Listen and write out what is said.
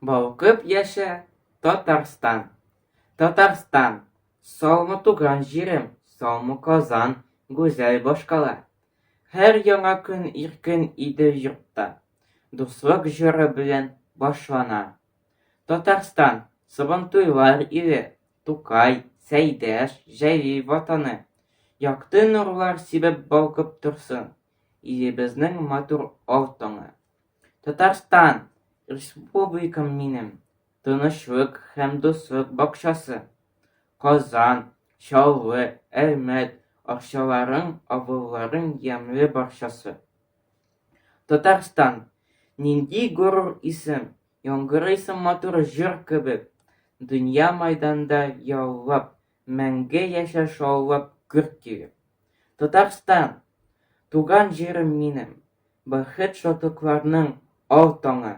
Балкып яшә, Татарстан! Татарстан! Саумы, туган җирем, саумы, Казан, гүзәл башкала! Һәр яңа көн иркен Идел йортта, Дуслык җыры белән башлана. Татарстан, Сабантуйлар иле, Тукай, Сәйдәш, Җәлил ватаны. Якты нурлар сибеп балкып торсын Илебезнең матур ал таңы. Татарстан, республикам минем, Тынычлык һәм дуслык бакчасы. Казан, Чаллы, Әлмәт, Арчаларың, авылларың ямьле барчасы. Татарстан, нинди горур исем, Яңгырыйсың матур җыр кебек. Дөнья мәйданда яулап, Мәңге яшә шаулап, гөр килеп. Татарстан, туган җирем минем, Бәхет-шатлыкларның ал таңы.